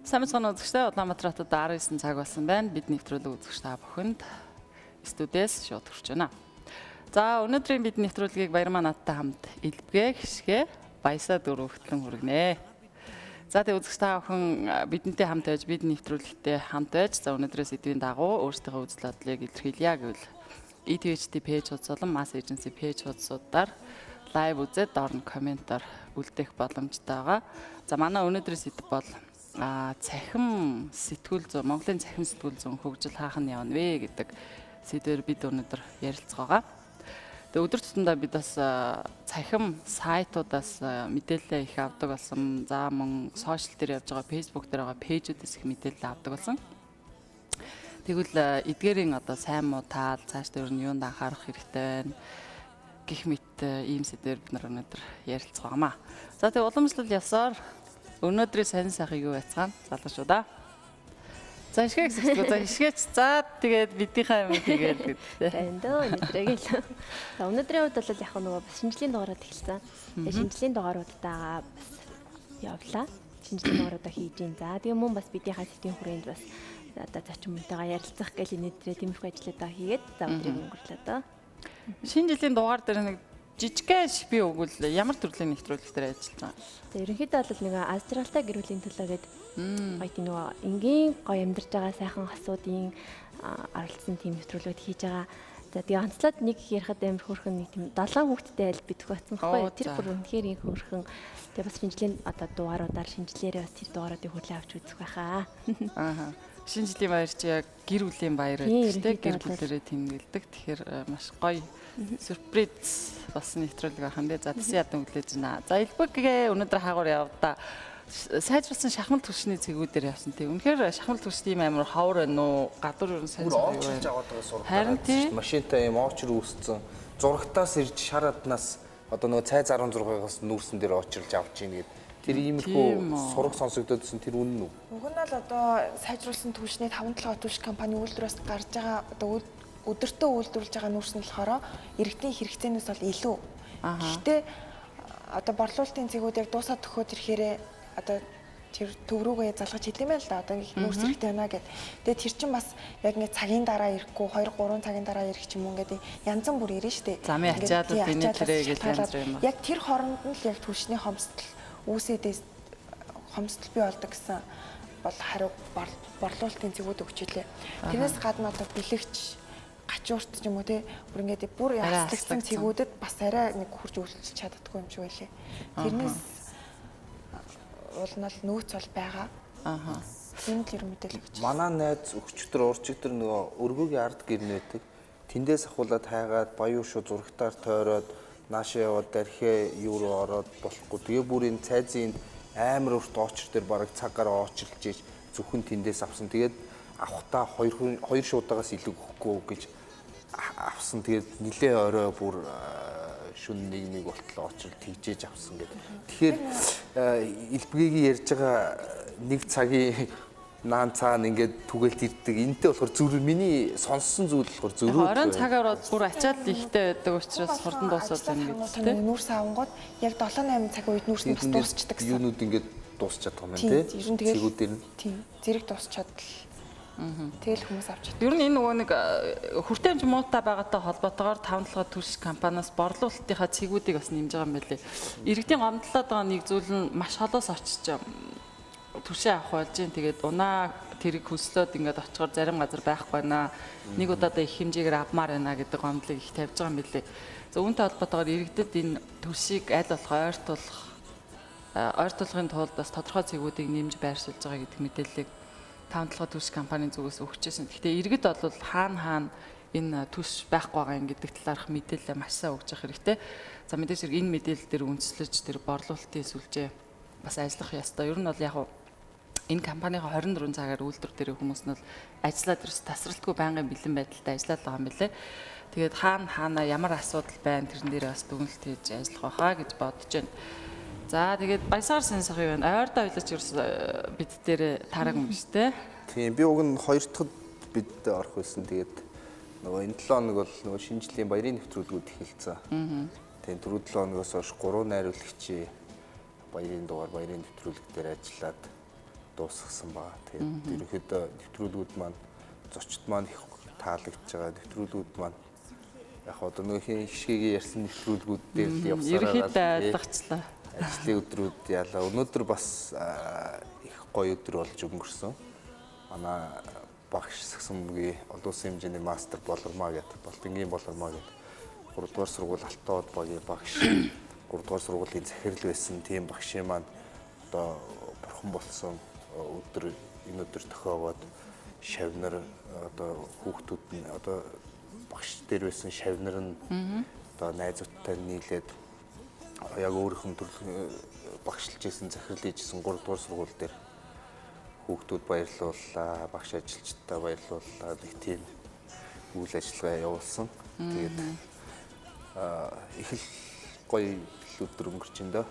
Сайн мэцхан үзэгчдээ, Улаанбаатар хотод 19 цаг болсон байна. Бид нэвтрүүлэг үзэгч та бүхэнд студиэс шууд хүрч байна. За, өнөөдрийн бид нэвтрүүлгийг Баярмаа надтай хамт Элбгээ, Хишгэ, Баясаа дөрөв хөтлөн хүргэнэ. За, тэг үзэгч та бүхэн бидэнтэй хамт байж, бид нэвтрүүлэгтээ хамт байж, за өнөөдрийн сэдвийн дагуу өөрсдийнхөө үзэл бодлыг илэрхийлье гэвэл ETHT page хуудас болон Mass Agency page хуудасуудаар live үзээд доор нь комментоор үлдээх боломжтой байгаа. За, манай өнөөдрийн сэдв бол цахим сэтгүүл зүйн, Монголын цахим сэтгүүл зүйн хөгжил хаах нь явна вэ гэдэг сэдвээр бид өнөөдөр ярилцах байгаа. Тэгээ өдөр тутамдаа бид бас цахим сайтуудаас мэдээлэл их авдаг болсон. За, мөн social дээр явж байгаа, Facebook дээр байгаа page үүдээс их мэдээлэл авдаг болсон. Тэгвэл эдгээрийн одоо сайн муу тал, цааш дээр нь юунд анхаарах хэрэгтэй байна гэх мэт ийм сэдвээр бид нар өнөөдөр ярилцах байгаамаа. За, тэгээ уламжлал ёсоор өнөөдрийн сонин сайхыг юу байцгаана залуучуудаа. За, ишгээг сэгсгүү. За, ишгээч. За, тэгээд бидийнхээ юм хийгээл гэдэг тий. Байна дөө өнөөдрийг л. За, өнөөдрийн хувьд бол яг нөгөө бас шинэ жилийн дугаарууд эхэлсэн. Тэгээ шинэ жилийн дугааруудтайгаа бас явлаа. Шинэ жилийн дугааруудаа хийж гин. За, тэгээ мөн бас бидийнхаа сэдвийн хүрээнд бас одоо зочин мөнтэйгээ ярилцах гэл энэ өдрөө тиймэрхүү ажлуудаа хийгээд за өдрийг өнгөрлөө дөө. Шинэ жилийн дугаар дээр нэг жижигхэн шипи өгвөл ямар төрлийн нэвтрүүлэг дээр ажиллаж байгаа юм? За, ерөнхийдөө бол нэг аз жаргалтай гэр бүлийн төлөө гээд гоё тийм нөгөө энгийн гоё амьдарч байгаа сайхан хосуудын оролцсон тийм нэвтрүүлгүүд хийж байгаа. За, тэгээ онцлоод нэг ярихад амар хөөрхөн нэг тийм 7 хүүхэдтэй айл би тохиоцсон байхгүй. Тэр бүр үнэхээр их хөөрхөн. Тэгээ бас шинэ жилийн одоо дугааруудаар шинэ жилээрээ бас тэр дугааруудыг хүлээн авч үзэх байхаа. Аа. Шинэ жилийн баяр чи яг гэр бүлийн баяр байдаг тийм, гэр бүлэрээ тэмдэглэдэг. Тэгэхээр маш гоё сюрприз бас нэвтрүүлэг байх юм дээ. За, тэсэн ядан хүлээж байна. За, Элбэгээ өнөөдөр хаагур явдаа. Сайжруулсан шахмал түвшний цэгүүдээр явсан тийм. Үнэхээр шахмал түвш тийм амар ховор байна уу? Гадуур ер нь сайн сайн юу байна? Аваад байгаа сургалтаар. Машинтай юм очр үүссэн. Зурагтаас ирж шар аднаас одоо нөгөө цай 16-аас нүүрсэн дээр очрлж авч ийн гэдэг. Тэр иймэрхүү сураг сонсогдоодсэн, тэр үнэн үү? Уг нь л одоо сайжруулсан түвшний 5 толгой түвш компани үйлдвэрээс гарч байгаа одоо өдөртөө үйлдвэрлэж байгаа нүүрс нь болохоор иргэдийн хэрэгцээнээс бол илүү. Гэхдээ одоо борлуулалтын цэгүүд яг дуусаад төхөөд ирэхээрээ одоо тэр төв рүүгээ залгаж хэлсэн юм байна л да. Одоо нүүрс хэрэгтэй байна гэд. Тэгээ тэр чинь бас яг ингээд цагийн дараа ирэхгүй 2 3 цагийн дараа ирэх ч юм уу, ингээд янз бүр ирнэ штэ. Замын ачаалал энэ тэрэ гэж янз бүр юм. Яг тэр хооронд нь л яг түвшний хомсдол үүсээдээс хомсдол бий болдог гэсэн бол хариу борлуулалтын цэгүүд өгч илээ. Тэрнээс гадна одоо бэлэгч гачуурт ч юм уу те, бүр ингээд бүр яслагдсан цэгүүдэд бас арай нэг хурж үйлчилж чаддаггүй юм шиг байлээ. Тэрнээс уул нь нөөц бол байгаа. Аа. Энэ л ер нь мэдээлэл өгч. Манай найз өчтөр урчигтэр нөгөө өргөөгийн ард гэрнэдэг. Тэндээс ахуулаад хайгаад баяу шүү зурагтаар тойроод наашаа яваад дархиа юу руу ороод болохгүй. Тэгээ бүр энэ цайзын амар урт очр дээр бараг цаг гараа очрлж ийж зөвхөн тэндээс авсан. Тэгээд авахтаа хоёр шуудагаас илүү өгөхгүй гэж авсан. Тэгээд нилээ орой бүр шүн нэг болтлоо очрол тэгжээж авсан гэдэг. Тэгэхээр Элбэгийн ярьж байгаа нэг цагийн наан цаана ингээд түгэлт ирдэг. Энтэй болохоор зүр миний сонссон зүйл болохоор зөрүү. Оройн цагаар бол бүр ачаал ихтэй байдаг учраас хурдан дуусаад байна гэдэг тийм. Нүүрс авангууд яг 7 8 цаг үед нүүрс нь бас дуусчдаг гэсэн. Юунууд ингээд дуусчаад байгаа юм тийм. Цэгүүдээр нь. Тийм. Зэрэг дуусчаад л. Тэгэл хүмүүс авч чаддаг. Ер нь энэ нөгөө нэг хүртээмж муутай байгаатай холбоотойгоор 5 толгой түвш компаниас борлуулалтынхаа цэгүүдийг бас нэмж байгаа юм байлээ. Иргэдийн гомдлоод байгаа нэг зүйл нь маш холоос очиж түвшээ авах болж гин. Тэгээд унаа тэрийг хөслөөд ингээд очихоор зарим газар байхгүй байна. Нэг удаадаа их хэмжээгээр авмаар байна гэдэг гомдлыг их тавьж байгаа юм билээ. За, үүнтэй холбоотойгоор иргэдэд энэ түвшийг аль болох ойртуулахын тулд бас тодорхой цэгүүдийг нэмж байршуулж байгаа гэдэг мэдээллийг 5 толгой түвш компанийн зүгээс өгчээсэн. Гэхдээ иргэд бол хаана энэ түвш байхгүй байгаа юм гэдэг талаарх мэдээлэл маш сайн өгч явах хэрэгтэй. За, мэдээж хэрэг энэ мэдээлэл дээр үндэслэж тэр борлуулалтын сүлжээ бас ажиллах ёстой. Ер нь бол яг энэ компанийн 24 цагаар үйлдвэр дээр хүмүүс нь бол ажиллаад ерөөс тасралтгүй байнгын бэлэн байдалтай ажиллаад байгаа юм билээ. Тэгээд хаана ямар асуудал байна тэрэн дээр бас дүгнэлт хийж ажиллах байхаа гэж бодож байна. За, тэгээд баясгаар сайн сах юм байна. Ойрдоо ойлооч ерөөс бид дээр таараагүй юм биш үү? Тийм, би уг нь хоёр дахьд бид орох байсан. Тэгээд нөгөө энэ 7 хоног бол нөгөө шинэ жилийн баярын нэвтрүүлгүүд эхэлсэн. Тийм, түрүү 7 хоногоос хойш 3 найруулагчийн баярын дугаар, баярын нэвтрүүлэг дээр ажиллаад дуусгасан ба. Тэгээд ерөнхийдөө нэвтрүүлгүүд маань зочд маань их таалагдж байгаа. Нэвтрүүлгүүд маань яг одоо нөгөө хишгээгээ ярьсан нэвтрүүлгүүд дээр л явсараа. Ерөнхийдөө ойлгочлаа. Ажлын өдрүүд ялаа. Өнөөдөр бас их гоё өдөр болж өнгөрсөн. Манай багш Сагсанмөгийн олон улсын хэмжээний мастер Болормаа гэдэг, Болтонгийн Болормаа гэдэг 3 дугаар сургууль Алтан багийн багш, 3 дугаар сургуулийн захирал байсан тийм багшийн маань одоо бурхан болсон өдөр энэ өдөр тохиогоод шавнар одоо хүүхдүүд нь одоо багш дээр байсан шавнар нь одоо найзуудтай нийлээд яг өөрийнх нь багшилж исэн, захирал хийжсэн 3 дугаар сургууль дээр хүүхдүүд баярлууллаа, багш ажилчдаа баярлууллаа. Нэг тийм үйл ажиллагаа явуулсан. Тэгээд их л гоё өдөр өнгөрч ин дөө.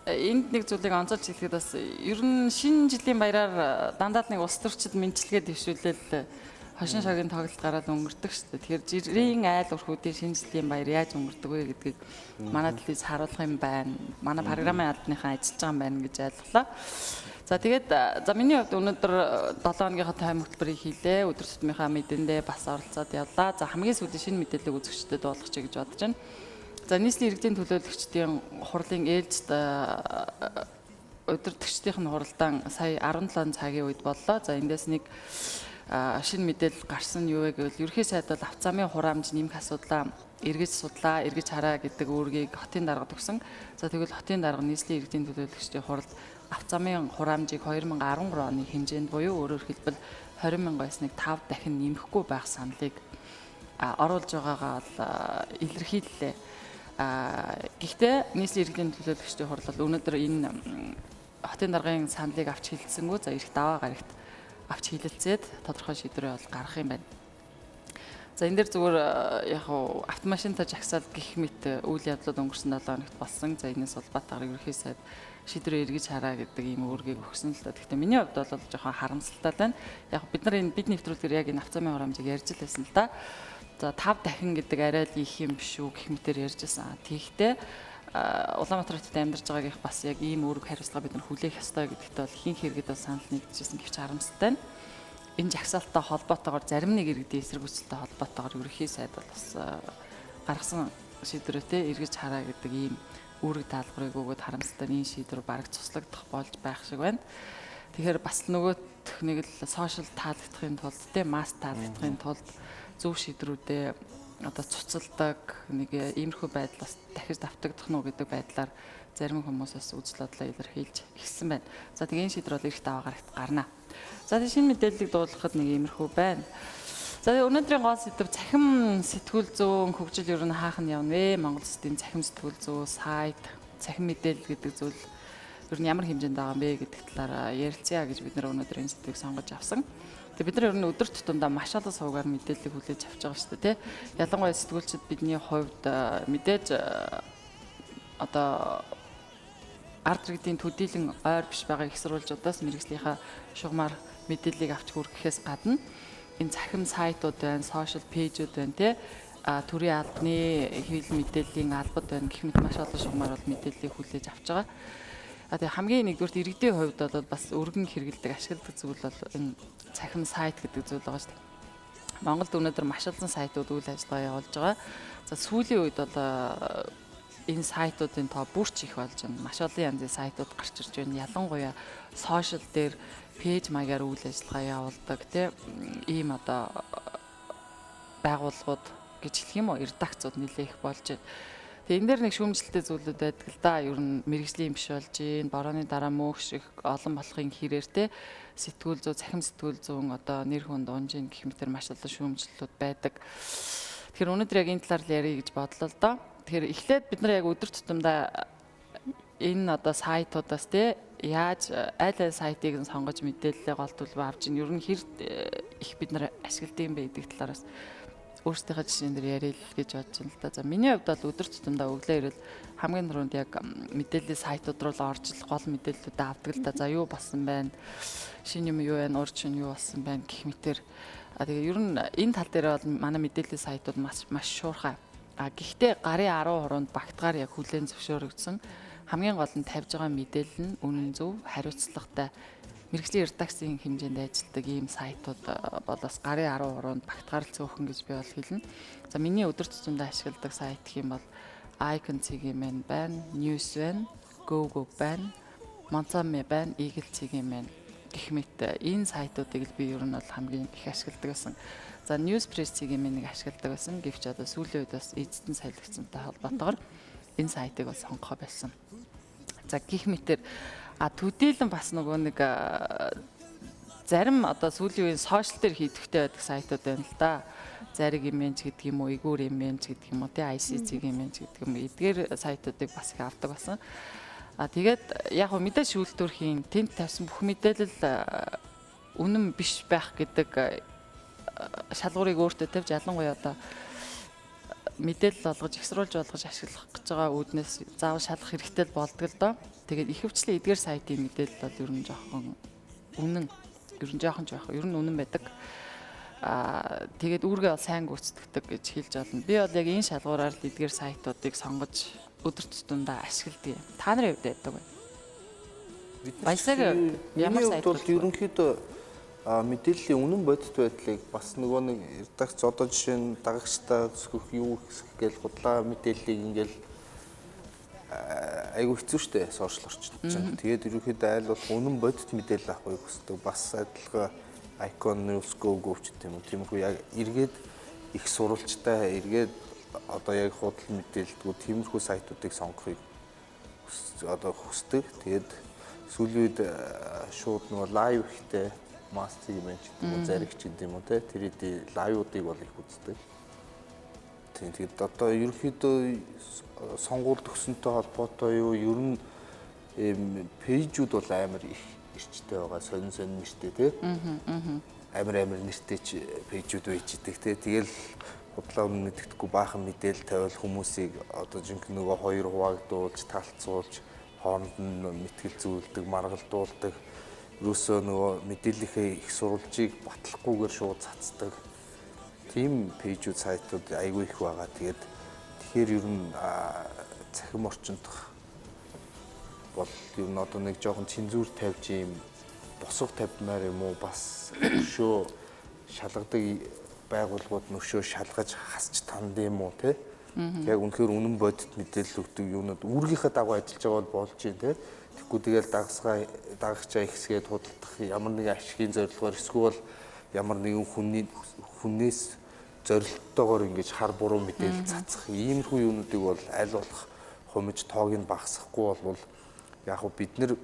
Энд нэг зүйлийг онцолж хэлэхэд бас ер нь шинэ жилийн баяраар дандаа л нэг улс төрчид мэндчилгээ дэвшүүлэл хошин шогийн тоглолт гараад өнгөрдөг шүү дээ. Тэгэхээр жирийн айл өрхүүдийн шинэ жилийн баяр яаж өнгөрдөг вэ гэдгийг манай телевиз харуулах юм байна. Манай програмын албаныхан ажиллаж байгаа юм байна гэж ойлголоо. За тэгээд за миний хувьд өнөөдөр 7 хоногийнхоо тайм хөтөлбөрийг хийлээ. Өдөр тутмынхаа мэдэндээ бас оролцоод явлаа. За хамгийн сүүлийн шинэ мэдээллийг үзэгчдэд дуулгачих гэж бодож байна. За нийслэлийн иргэдийн төлөөлөгчдийн хурлын ээлжид удирдагчдын хуралдаан сая 17 цагийн үед боллоо. За эндээс нэг шинэ мэдээлэл гарсан нь юу вэ гэвэл ерөнхий сайд бол авто замын хураамж нэмэх асуудлаа эргэж судлаа, эргэж хараа гэдэг үүргийг хотын даргад өгсөн. За тэгвэл хотын дарга нийслэлийн иргэдийн төлөөлөгчдийн хуралд авто замын хураамжийг 2013 оны хэмжээнд буюу өөрөөр хэлбэл 20,000-ыг 5 дахин нэмэхгүй байх саналыг оруулж байгаагаа бол илэрхийллээ. Гэхдээ нийслэлийн иргэдийн төлөөлөгчдийн хурал бол өнөөдөр энэ хотын даргын саналыг авч хилэлцсэнгүү. За ирэх даваа гарагт авч хилэлцээд тодорхой шийдвэрээ бол гаргах юм байна. За энэ дээр зүгээр яг уу автомашинтай жагсаал гих мэт үйл явдлууд өнгөрсөн 7 хоногт болсон. За энэс улбаатаар ерөнхий сайд шийдвэрээ эргэж хараа гэдэг ийм үүргийг өгсөн л да. Гэхдээ миний хувьд бол жоохон харамсалтай байна. Яг бид нар энэ бид нэвтрүүлгээр яг энэ авто замын хураамжийг ярьж л байсан л да. За 5 дахин гэдэг арай л их юм биш үү гэх мэтэр ярьж байсан. Тэгэхдээ Улаанбаатар хотод амьдарч байгаагийнх бас яг ийм үүрэг хариуцлага бид нар хүлээх ёстой гэдэгт бол ихэнх хэрэгэд бол санал нэгдэжсэн гэвч харамсалтай нь энэ жагсаалттай холбоотойгоор зарим нэг иргэдийн эсэргүүцэлтэй холбоотойгоор ерөнхий сайд бол бас гаргасан шийдвэрээ эргэж хараа гэдэг ийм үүрэг даалгаврыг өгөөд харамсалтай нь энэ шийдвэр бараг цуслагдах болж байх шиг байна. Тэгэхээр бас нөгөөх нэг л сошиал таалагдахын тулд те масс таалагдахын тулд зөв шийдвэрүүдээ одоо цуцалдаг нэг иймэрхүү байдал бас дахиж давтагдах нь уу гэдэг байдлаар зарим хүмүүс бас үзэл бодлоо илэрхийлж эхэлсэн байна. За тэгээ энэ шийдвэр бол эрх даваа гарагт гарна. За тэгээ шинэ мэдээллийг дуулгахад нэг иймэрхүү байна. За өнөөдрийн гол сэдэв цахим сэтгүүл зүүн хөгжил ер нь хаах нь явна вэ? Монгол улсын цахим сэтгүүл зүү, сайт, цахим мэдээлэл гэдэг зүйл ер нь ямар хэмжээнд байгаа юм бэ гэдэг талаар ярилцъя гэж бид нар өнөөдөр энэ сэдвийг сонгож авсан. Тэгээ бид нар ер нь өдөр тутамдаа маш олон сувгаар мэдээллийг хүлээж авч байгаа шүү дээ, тий. Ялангуяа сэтгүүлчид бидний хувьд мэдээж одоо ард иргэдийн төдийлөн ойр биш байгаа их сурвалжуудаас мэргэжлийнхаа шугамар мэдээллийг авч хүргэхээс гадна энэ цахим сайтууд байна, сошиал пэйжүүд байна, тий. Төрийн албаны хэвлэл мэдээллийн албад байна гэх мэт маш олон шугамар бол мэдээллийг хүлээж авч байгаа. Тэгээ хамгийн нэгдүгürt иргэдийн хувьд бол бас өргөн хэрэгэлдэг, ашигладаг зүйл бол энэ цахим сайт гэдэг зүйл байгаа шүү дээ. Монголд өнөөдөр маш олон сайтууд үйл ажиллагаа явуулж байгаа. За сүүлийн үед бол энэ сайтуудын тоо бүрч их болж байна. Маш олон янзын сайтууд гарч ирж байна. Ялангуяа сошиал дээр пэйж маягаар үйл ажиллагаа явуулдаг тийм ийм одоо байгууллагууд гэж хэлэх юм уу? Редакцууд нэлээ их болж байна. Тэгээ энэ дээр нэг шүүмжлэлтэй зүйлүүд байдаг л да. Ер нь мэргэжлийн биш болж гин, борооны дараа мөөх шиг олон болохын хэрээр те сэтгүүл зүй, цахим сэтгүүл зүүн одоо нэр хүнд унжин гэх мэтэр маш олон шүүмжлэлүүд байдаг. Тэгэхээр өнөөдөр яг энэ талаар л ярих гэж бодлоо л доо. Тэгэхээр эхлээд бид нар яг өдөр тутамдаа энэ одоо сайтуудаас те яаж аль аль сайтыг нь сонгож мэдээллээ гол төлбөө авч ин ер нь хэр их бид нар ашигладаг юм бэ гэдэг талаараас өөрсдийнхээ жишээн дээр ярил гэж бодож байна л да. За миний хувьд бол өдөр тутамдаа өглөө ирэл хамгийн түрүүнд яг мэдээллийн сайтууд руу л орж л гол мэдээллүүдээ авдаг л да. За юу болсон байна? Шинэ юм юу байна? Урд шинэ юу болсон байна гэх мэтэр. А тэгээ ер нь энэ тал дээр бол манай мэдээллийн сайтууд маш маш шуурхай. А гэхдээ гарын 10 хуруунд багтгаар яг хүлээн зөвшөөрөгдсөн Хамгийн гол нь тавьж байгаа мэдээлэл нь үнэн зөв, хариуцлагатай, мэргэжлийн редакцийн хэмжээнд ажилладаг ийм сайтууд бол бас гарын 13-нд багтгаар л цөөхөн гэж би бол хэлнэ. За миний өдөр тутамдаа ашигладаг сайт гэх юм бол Icon CGMN байна, News байна, GoGo байна, Montsame байна, Eagle CGMN гэх мэт энэ сайтуудыг л би ер нь бол хамгийн их ашигладаг байсан. За News Press CGMN-ыг ашигладаг байсан. Гэвч одоо сүүлийн үед бас эзэдэн солигдсонтой холбоотойгоор энэ сайтыг бол сонгохоо болсон. За гих мэтэр төдийлөн бас нөгөө нэг зарим одоо сүүлийн үеийн сошиал дээр хийдэгтэй байдаг сайтууд байна л да. Зариг имэж гэдэг юм уу, Игүр имэж гэдэг юм уу, тэ ICC имэж гэдэг юм уу. Эдгээр сайтуудыг бас их авдаг байсан. А тэгээд яг хөө мэдээ шүүлтүүрхийн тэнд тавьсан бүх мэдээлэл үнэн биш байх гэдэг шалгуурыг өөртөө тавьж ялангуяа одоо мэдээлэл олгож, их сурвалж болгож ашиглах гэж байгаа үүднээс заавал шалгах хэрэгтэй л болдог л доо. Тэгээд ихэвчлэн эдгээр сайтын мэдээлэл бол ер нь жоохон үнэн, ер нь жоохон жоох, ер нь үнэн байдаг. Аа тэгээд үүргээ бол сайн гүйцэтгэдэг гэж хэлж болно. Би бол яг энэ шалгуураар л эдгээр сайтуудыг сонгож өдөр тутамдаа ашигладаг юм. Та нарын хувьд яадаг вэ? Баясаг ямар сайт бол ерөнхийдөө мэдээллийн үнэн бодит байдлыг бас нөгөө нэг редакц одоо жишээ нь дагагчтай зөвхөх юу хэсэх гээл худлаа мэдээллийг ингээл айгүй хэцүү шттэ сошиал орчинд чинь. Тэгээд ерөнхийдөө айл болох үнэн бодит мэдээлэл авахыг хүсдэг. Бас адилхан Icon News Go Go ч гэдэм үү. Тиймэрхүү яг эргээд их сурвалжтай эргээд одоо яг худал мэдээлэлтгүү тиймэрхүү сайтуудыг сонгохыг одоо хүсдэг. Тэгээд сүүлийн үед шууд нөгөө лайв ихтэй Master юм ч гэдэг юм уу, заригч гэдэг юм уу те тэр хэдий лайвуудыг бол их үздэг. Тийм тэгээд одоо ерөнхийдөө сонгуул төгсөнтэй холбоотой юу ер нь ийм пэйжүүд бол амар их эрчтэй байгаа, сонин сонин нэртэй те. Амар амар нэртэй ч пэйжүүд байж идэг те. Тэгэл худлаа үнэн мэддэхгүй баахан мэдээлэл тавиал хүмүүсийг одоо жинхэнэ нөгөө хоёр хуваагдуулж, талцуулж, хооронд нь мэтгэл зүүлдэг, маргалдуулдаг. Ерөөсөө нөгөө мэдээллийнхээ их сурвалжийг батлахгүйгээр шууд цацдаг. Тийм пэйжүүд сайтууд айгүй их байгаа. Тэгээд тэгэхээр ер нь цахим орчиндх бол ер нь одоо нэг жоохон цензуур тавьж юм босго тавьмаар юм уу бас өшөө шалгадаг байгууллагууд нөшөө шалгаж хасч танд юм уу те. Яг үнэхээр үнэн бодит мэдээлэл өгдөг юунууд үүргийнхээ дагуу ажиллаж байгаа бол болж байна те. Тэгэхгүй тэгэл дагагчаа ихсгээд худалдах ямар нэгэн ашигын зорилгоор эсвэл ямар нэгэн хүнээс зорилттойгоор ингэж хар буруу мэдээлэл цацах иймэрхүү юунуудыг бол аль болох хумиж тоог нь багасгахгүй болвол яг хөө бид нэр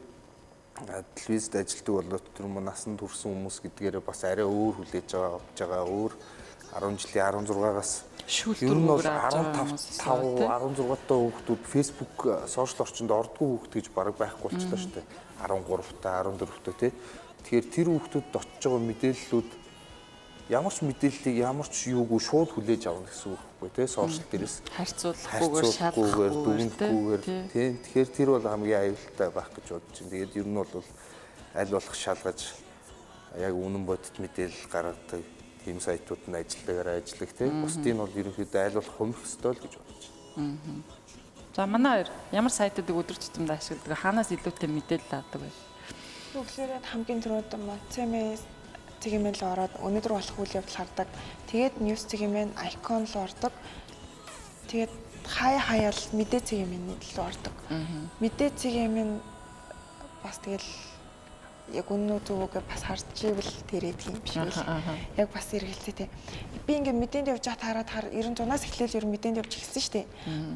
телевизэд ажилладаг болоод тэр юм насанд хүрсэн хүмүүс гэдгээрээ бас арай өөр хүлээж байгаа авч байгаа өөр 10 жилийн 16-аас шүүлтүүр 15 16 та хүүхдүүд Facebook сошиал орчинд ордгоо хүүхд гэж бараг байхгүй болчихлоо шүү дээ. 13 та 14 та тий. Тэгэхээр тэр хүүхдүүд очиж байгаа мэдээллүүд ямар ч мэдээллийг ямар ч юугүй шууд хүлээж авна гэсэн үг байхгүй тий. Сошиал дээрээс харьцуулахгүйгээр шалгахгүйгээр дүгнэхгүйгээр тий. Тэгэхээр тэр бол хамгийн аюултай байх гэж бодож байна. Тэгээд ер нь бол аль болох шалгаж яг үнэн бодит мэдээлэл гаргадаг тийм сайтууд нь ажиллагаараа ажиллах тийм бусдын бол ерөнхийдөө аль болох хумих ёстой л гэж бодож байна. За манай хоёр ямар сайтуудыг өдөр тутамдаа ашигладаг? Хаанаас илүүтэй мэдээлэл авдаг вэ? Нүглээрээ хамгийн түрүүд Montsame цэгийн л ороод өнөөдөр болох үйл явдал хардаг. Тэгээд News цэгийн Icon л ордог. Тэгээд хаяа хаяал мэдээ цэгийн л ордог. Мэдээ цэгийн бас тэгэл яг үнэн үү зөв үгээ бас харж ивэл тэрээд юм биш үү? Яг бас эргэлзээ тий. Би ингээ мэдээнд явж байхад хараад хар 96-наас эхлээл ер нь мэдээнд явж эхэлсэн шүү дээ.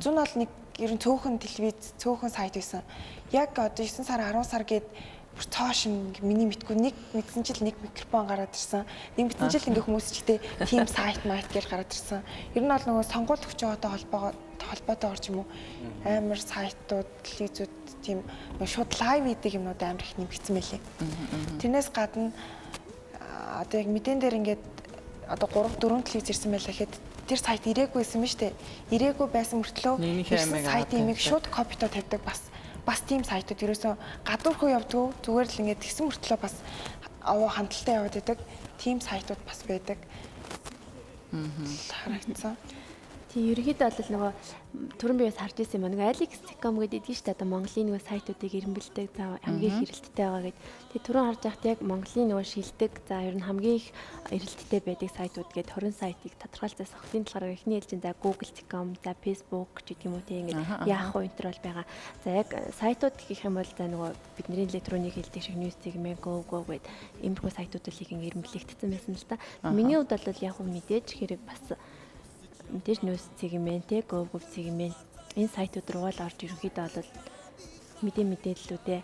100 бол нэг ер нь цөөхөн телевиз, цөөхөн сайт байсан. Яг одоо 9 сар 10 сар гээд бүр цоош миний мэдгүй нэг мэдсэн чил нэг микрофон гараад ирсэн. Нэг мэдсэн чил ингээ хүмүүс ч гэдэг тийм сайт майт гэж гараад ирсэн. Ер нь бол нөгөө сонгуул өгч байгаатай холбоотой орч юм уу амар сайтууд, телевизүүд тийм шууд лайв хийдэг юмнууд амар их нэмэгдсэн байлээ. Тэрнээс гадна одоо яг мэдэн дээр ингээд одоо 3 4 телевиз ирсэн байлаа гэхэд тэр сайт ирээгүй байсан биз дээ. Ирээгүй байсан мөртлөө сайтын имийг шууд копито тавьдаг бас тийм сайтууд ерөөсөө гадуурхуу явдггүй зүгээр л ингээд тэгсэн мөртлөө бас аваа хандлтаа яваад байдаг тийм сайтууд бас байдаг. Харагдсан. Тийм, ерөнхийдөө бол нөгөө түрүүн би бас харж ирсэн юм аа. Нөгөө Alex.com гэдэг идэв шүү дээ. Одоо Монголын нөгөө сайтуудыг эрэмбэлдэг, за хамгийн их эрэлттэй байгаа гэд. Тэгээ түрүүн харж байхад яг Монголын нөгөө шилдэг, за ер нь хамгийн их эрэлттэй байдаг сайтууд гээд 20 сайтыг тодорхойлцсон. Сохлын талаар эхний ээлжин за Google.com, за Facebook ч гэдэг юм уу тийм ингээд Yahoo энэ төр бол байгаа. За яг сайтууд гэх юм бол за нөгөө бидний электроник хэлдэг шиг News.com, Go Go гээд иймэрхүү сайтууд л их ингээд эрэмблэгдсэн байсан л та. Миний хувьд бол яг мэдээж хэрэг бас мэдээж News цэгмэн те Gov Gov цэгмэн энэ сайтууд руу л орж ерөнхийдөө бол мэдээллүүдээ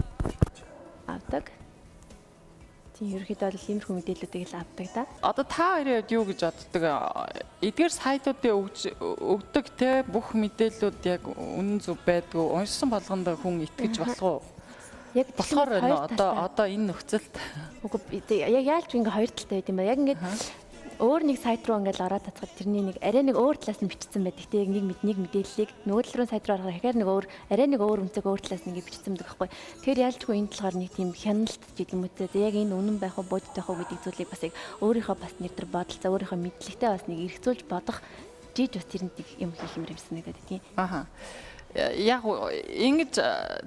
авдаг. Тийм, ерөнхийдөө бол иймэрхүү мэдээллүүдийг л авдаг да. Одоо та хоёрын хувьд юу гэж боддог? Эдгээр сайтуудын өгдөг те бүх мэдээллүүд яг үнэн зөв байдгүй, уншсан болгонд хүн итгэж болох уу? Яг болохоор одоо энэ нөхцөлд үгүй яг яалч ингээ хоёр талтай байд юм ба. Яг ингээд өөр нэг сайт руу ингээл ороод татхад тэрний нэг арай нэг өөр талаас нь бичсэн байдаг. Тэг яг нэг мэдээллийг нөгөө тал руу сайт руу орохоор ахаар нэг өөр арай нэг өөр өнцөг өөр талаас нь ингээ бичсэн байдаг байхгүй. Тэгэхээр ялчгүй энэ талаар нэг тийм хяналт гэдэг юм уу те. Яг энэ үнэн байх уу, бодит байх уу гэдэг зүйлийг бас яг өөрийнхөө бас нэр төр бодолцоо, өөрийнхөө мэдлэгтэй бас нэг эргцүүлж бодох жиж бас тэрэнд нэг юм хийх юм санагдаад тийм. Аха. Яг ингэж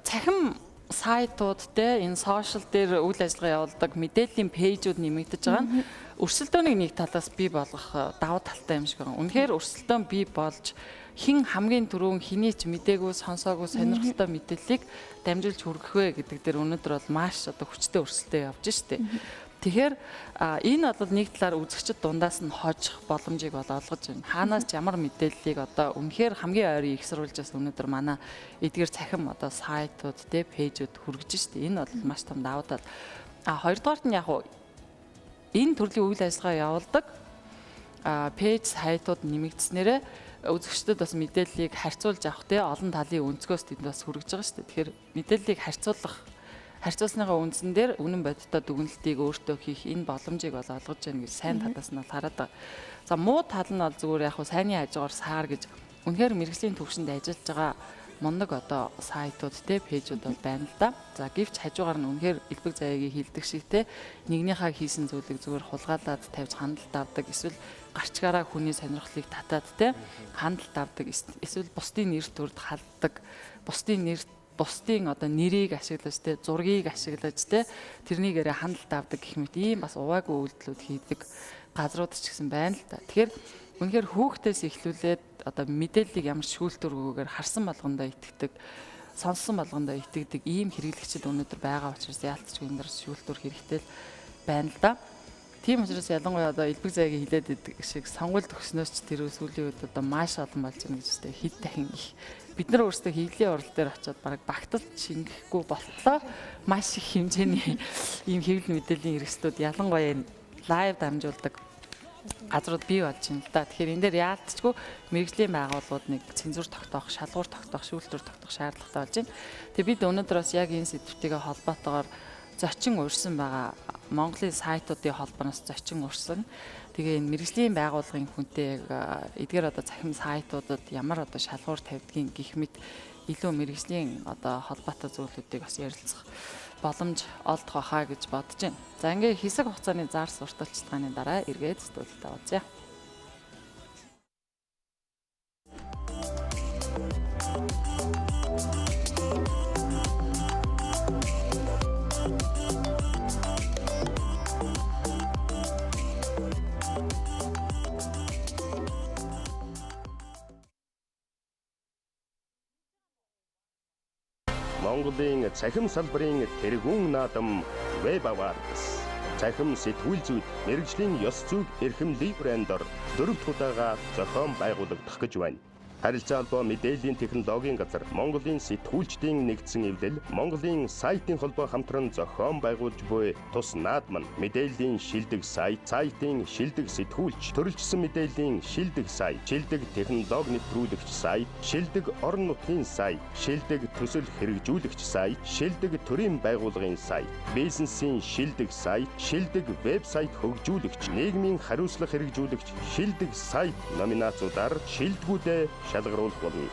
цахим сайтууд те энэ сошиал дээр үйл ажиллагаа явуулдаг мэдээллийн пэйжүүд нэмэгдэж байгаа нь өрсөлдөөнийг нэг талаас бий болгох давуу талтай юм шиг байгаа. Үнэхээр өрсөлдөөн бий болж хэн хамгийн түрүүн хэний ч мдээгүй, сонсоогүй сонирхолтой мэдээллийг дамжуулж хүргэх вэ гэдэг дээр өнөөдөр бол маш одоо хүчтэй өрсөлдөөн явж штэ. Тэгэхээр энэ бол нэг талаар үзэгчд дундаас нь хожих боломжийг бол олгож байна. Хаанаас ч ямар мэдээллийг одоо үнэхээр хамгийн ойрын их сурвалжаас өнөөдөр манай эдгээр цахим одоо сайтууд те пэйжүүд хүргэж штэ. Энэ бол маш том давуу тал. А хоёрдугаарт нь яг энэ төрлийн үйл ажиллагаа явуулдаг пэйж сайтууд нэмэгдснээрээ үзэгчдэд бас мэдээллийг харьцуулж авах те олон талын өнцгөөс тэнд бас хүргэж байгаа штэ. Тэгэхээр мэдээллийг харьцуулсныхаа үндсэн дээр үнэн бодиттой дүгнэлтийг өөртөө хийх энэ боломжийг бол олгож байна гэж сайн талаас нь бол хараад байгаа. За муу тал нь бол зүгээр яг хуу сайнны хажуугаар саар гэж үнэхээр мэргэжлийн төвшөнд ажиллаж байгаа мундаг одоо сайтууд те пэйжүүд бол байна л да. За гэвч хажуугаар нь үнэхээр элбэг заяагийн хилдэг шиг те нэгнийхээ хийсэн зүйлийг зүгээр хулгайлаад тавьж хандалт авдаг, эсвэл гарчгаараа хүний сонирхлыг татаад те хандалт авдаг, эсвэл бусдын нэр төрд халддаг, бусдын одоо нэрийг ашиглаж те зургийг ашиглаж те тэрнийгээрээ хандалт авдаг гэх мэт ийм бас уваагүй үйлдэлүүд хийдэг газрууд ч гэсэн байна л да. Тэгэхээр үнэхээр хүүхдээс эхлүүлээд одоо мэдээллийг ямар шүүлтүүргүйгээр харсан болгондоо итгэдэг, сонссон болгондоо итгэдэг ийм хэрэглэгчид өнөөдөр байгаа учраас яалтчгүй энэ дэр шүүлтүүр хэрэгтэй л байна л да. Тийм учраас ялангуяа одоо элбэг заяагийн хилээд идэг шиг сонгуульд өгснөөс ч тэр сүүлийн үед одоо маш олон болж байна гэж үстэй хэд дахин их бид нар өөрсдөө хэвлэлийн урал дээр очиод бараг багталт шингэхгүй болтлоо маш их хэмжээний ийм хэвлэл мэдээллийн хэрэгслүүд ялангуяа энэ лайв дамжуулдаг газрууд бий болж байна л да. Тэгэхээр энэ дээр яалтчгүй мэргэжлийн байгууллагууд нэг цензуур тогтоох, шалгуур тогтоох, шүүлтүүр тогтоох шаардлагатай болж байна. Тэгээ бид өнөөдөр бас яг энэ сэдвтэйгээ холбоотойгоор зочин урьсан байгаа Монголын сайтуудын холбооноос зочин урьсан. Тэгээ энэ мэргэжлийн байгууллагын хүнтэй яг эдгээр одоо цахим сайтуудад ямар одоо шалгуур тавьдгийг гэх мэт илүү мэргэжлийн одоо холбоотой зүйлүүдийг бас ярилцах боломж олдох байхаа гэж бодож байна. За ингээ хэсэг хугацааны зар сурталчилгааны дараа эргээд студид уулзъя. Монголын цахим салбарын тэргүүн наадам Web Awards. Цахим сэтгүүл зүйд мэргэжлийн ёс зүйг эрхэмлэе брендор 4 дахь удаага зохион байгуулагдах гэж байна. Харилцаа холбоо мэдээллийн технологийн газар, Монголын сэтгүүлчдийн нэгдсэн эвлэл, Монголын сайтын холбоо хамтран зохион байгуулж буй тус наадам нь мэдээллийн шилдэг сайт, сайтын шилдэг сэтгүүлч, төрөлжсөн мэдээллийн шилдэг сайт, шилдэг технологи нэвтрүүлэгч сайт, шилдэг орон нутгийн сайт, шилдэг төсөл хэрэгжүүлэгч сайт, шилдэг төрийн байгууллагын сайт, бизнесийн шилдэг сайт, шилдэг вебсайт хөгжүүлэгч, нийгмийн хариуцлага хэрэгжүүлэгч, шилдэг сайт номинацуудаар шилдэгүүдээ шалгаруулах болно.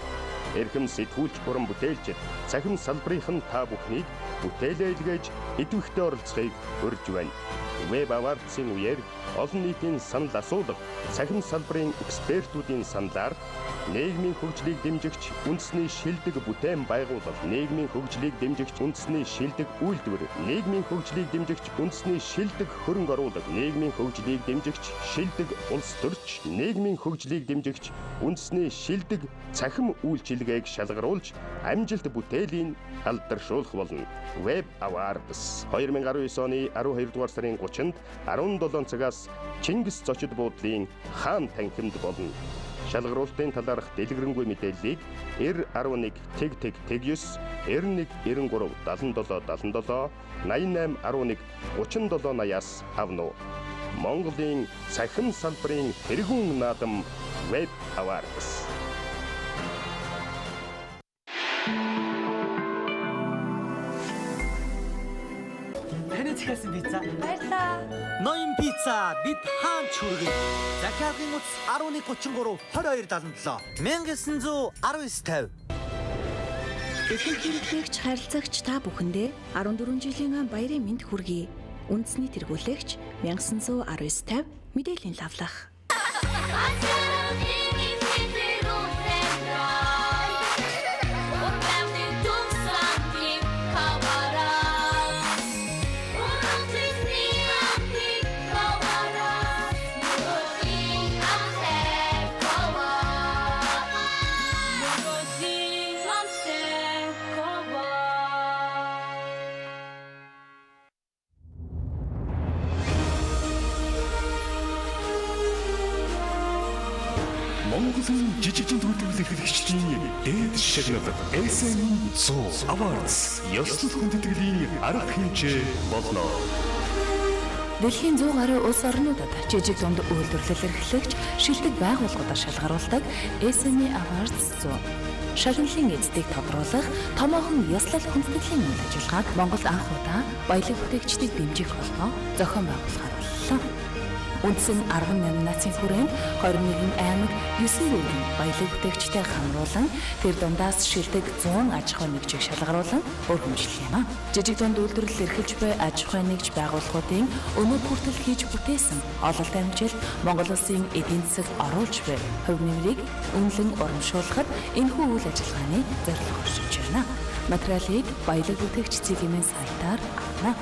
Эрхэм сэтгүүлч буран бүтээлчид цахим салбарын та бүхнийг бүтээлээ илгээж идэвхтэй оролцохыг урьж байна. Web Awards-ын үеэр олон нийтийн санал асуулга, цахим салбарын экспертүүдийн саналаар Нийгмийн хөгжлийг дэмжигч үндэсний шилдэг бүтээн байгууллага, нийгмийн хөгжлийг дэмжигч үндэсний шилдэг үйлдвэр, нийгмийн хөгжлийг дэмжигч үндэсний шилдэг хөрөнгө оруулалт, нийгмийн хөгжлийг дэмжигч шилдэг улс төрч, нийгмийн хөгжлийг дэмжигч үндэсний шилдэг цахим үйлчилгээг шалгаруулж амжилт бүтээлийн алдаршуулах болно. Web Awards 2019 оны 12 дугаар сарын 30-нд 17 цагаас Чингис зочид буудлын хаан танхимд болно. Шалгаруултын талаарх дэлгэрэнгүй мэдээллийг 9011 тэг тэг тэг 9 91 93 77 77 88 11 37 80-аас авна уу. Монголын цахим салбарын тэргүүн наадам Web Awards. Таны захиалсан пицца. Баярлалаа. Ноён пицца бид хаанч хүргэн. Захиалгын утас 1133 2277 1919 50. Дэлхийн хэрэглэгч харилцагч та бүхэндээ 14 жилийн баярын мэнд хүргэе. Үндэсний тэргүүлэгч 1919 50 мэдээллийн лавлах. Монголын жижигхэн үйлдвэрлэл эрхлэгчдийн дээд шагнал SME 100 Awards ёслол хүндэтгэлийн арга хэмжээ болно. Дэлхийн 100 гаруй улс орнуудад жижиг дунд үйлдвэрлэл эрхлэгч шилдэг байгууллагуудаар шалгаруулдаг SME Awards 100. Шагналын эздийг тодруулах томоохон ёслол хүндэтгэлийн үйл ажиллагааг Монголд анх удаа баялаг бүтээгчдийг дэмжих холбоо зохион байгуулахаар боллоо. Үндсэн 18 нацын хүрээнд 21 аймаг 9 дүүргийн баялаг бүтээгчтэй хамруулан тэр дундаас шилдэг 100 аж ахуйн нэгжийг шалгаруулан өргөмжлөх юм а. Жижиг дунд үйлдвэрлэл эрхэлж буй аж ахуйн нэгж байгууллагуудын өнөө хүртэл хийж бүтээсэн ололт амжилт Монгол улсын эдийн засагт оруулж буй хувь нэмрийг үнэлэн урамшуулахад энэхүү үйл ажиллагааны зорилго оршиж байна. Материалыг баялаг бүтээгч цэгийн сайтаар авна.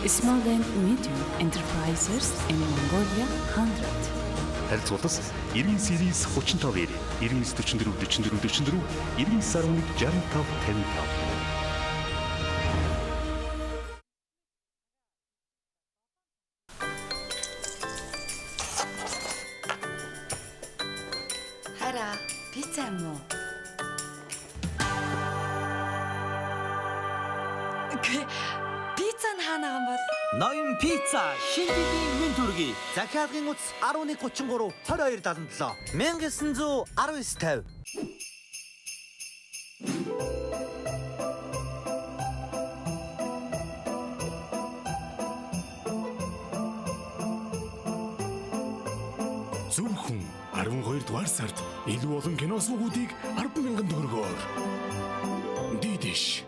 Small and Medium Enterprises in Mongolia 100. Харилцуулас 99 35 99 44 44 44 99 11 65 55. Хараа, пицца юм уу? Пицца нь хаана байгаа юм бол? Ноён пицца шинэ жилийн мэнд хүргэе. Захиалгын утас 1133 22 77 1919 50. Зөвхөн 12 дугаар сард илүү олон кино сувгуудыг 10,000 төгрөгөөр. Дидиш.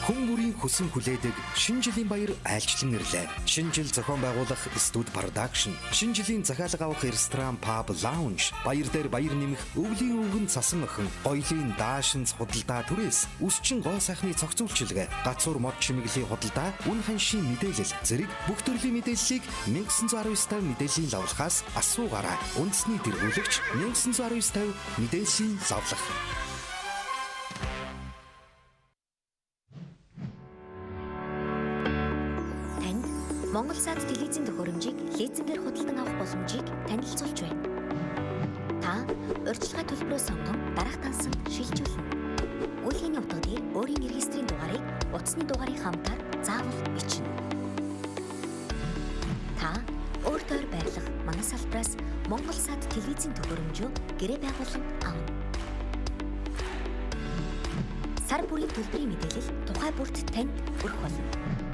Хүн бүрийн хүсэн хүлээдэг шинэ жилийн баяр айлчлан ирлээ. Шинэ жил зохион байгуулах студ продакшн, шинэ жилийн захиалга авах ресторан, паб, лаунж, баяр дээр баяр нэмэх өвлийн өвгөн цасан охин, гоёлын даашинз худалдаа түрээс, өсчин гоо сайхны цогцолчилгээ, гацуур мод чимэглэлийн худалдаа, үн ханшийн мэдээлэл зэрэг бүх төрлийн мэдээллийг 1919 50 мэдээллийн лавлахаас асуугаарай. Үндэсний тэргүүлэгч 1919 50 мэдээллийн лавлах. Монголсат телевизийн төхөөрөмжийг лизингээр худалдан авах боломжийг танилцуулж байна. Та урьдчилгаа төлбөрөө сонгон дараах дансан шилжүүлнэ. Үйлгэний утга дээр өөрийн регистрийн дугаарыг утасны дугаарын хамтаар заавал бичнэ. Та өөр тойр байрлах манай салбараас Монголсат телевизийн төхөөрөмжөө гэрээ байгуулан авна. Сар бүрийн төлбөрийн мэдээлэл тухай бүрт танд хүрэх болно.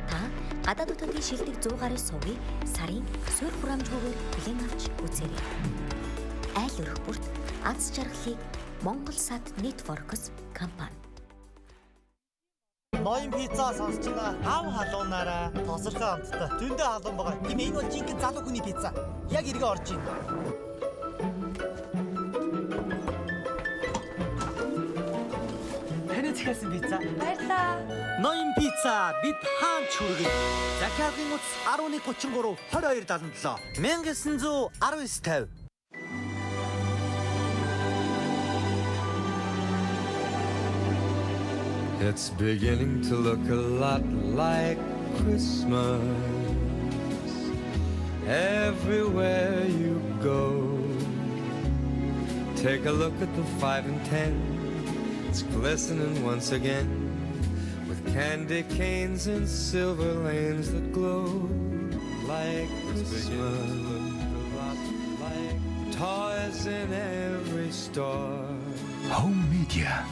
Та гадаад дотоодын шилдэг 100 гаруй сувгийг сарын суурь хураамжгүйгээр хүлээн авч үзээрэй. Айл өрх бүрт аз жаргалыг Монголсат Networks компани. Ноён пицца сонсож байгаа. Ав халуунаараа тосорхой амттай. Зөндөө халуун байгаа. Тийм энэ бол жинхэнэ залуу хүний пицца. Яг эргээ орж байна. захиалсан пицца. Баярлаа. Ноён пицца бид хаан ч хүргэнэ. Захиалгын утас 1133 2277 1919 50. It's beginning to look a lot like Christmas everywhere you go. Take a look at the 5 and 10, it's glistening once again with candy canes and silver lanes that glow like Christmas. Like toys in every store. Home Media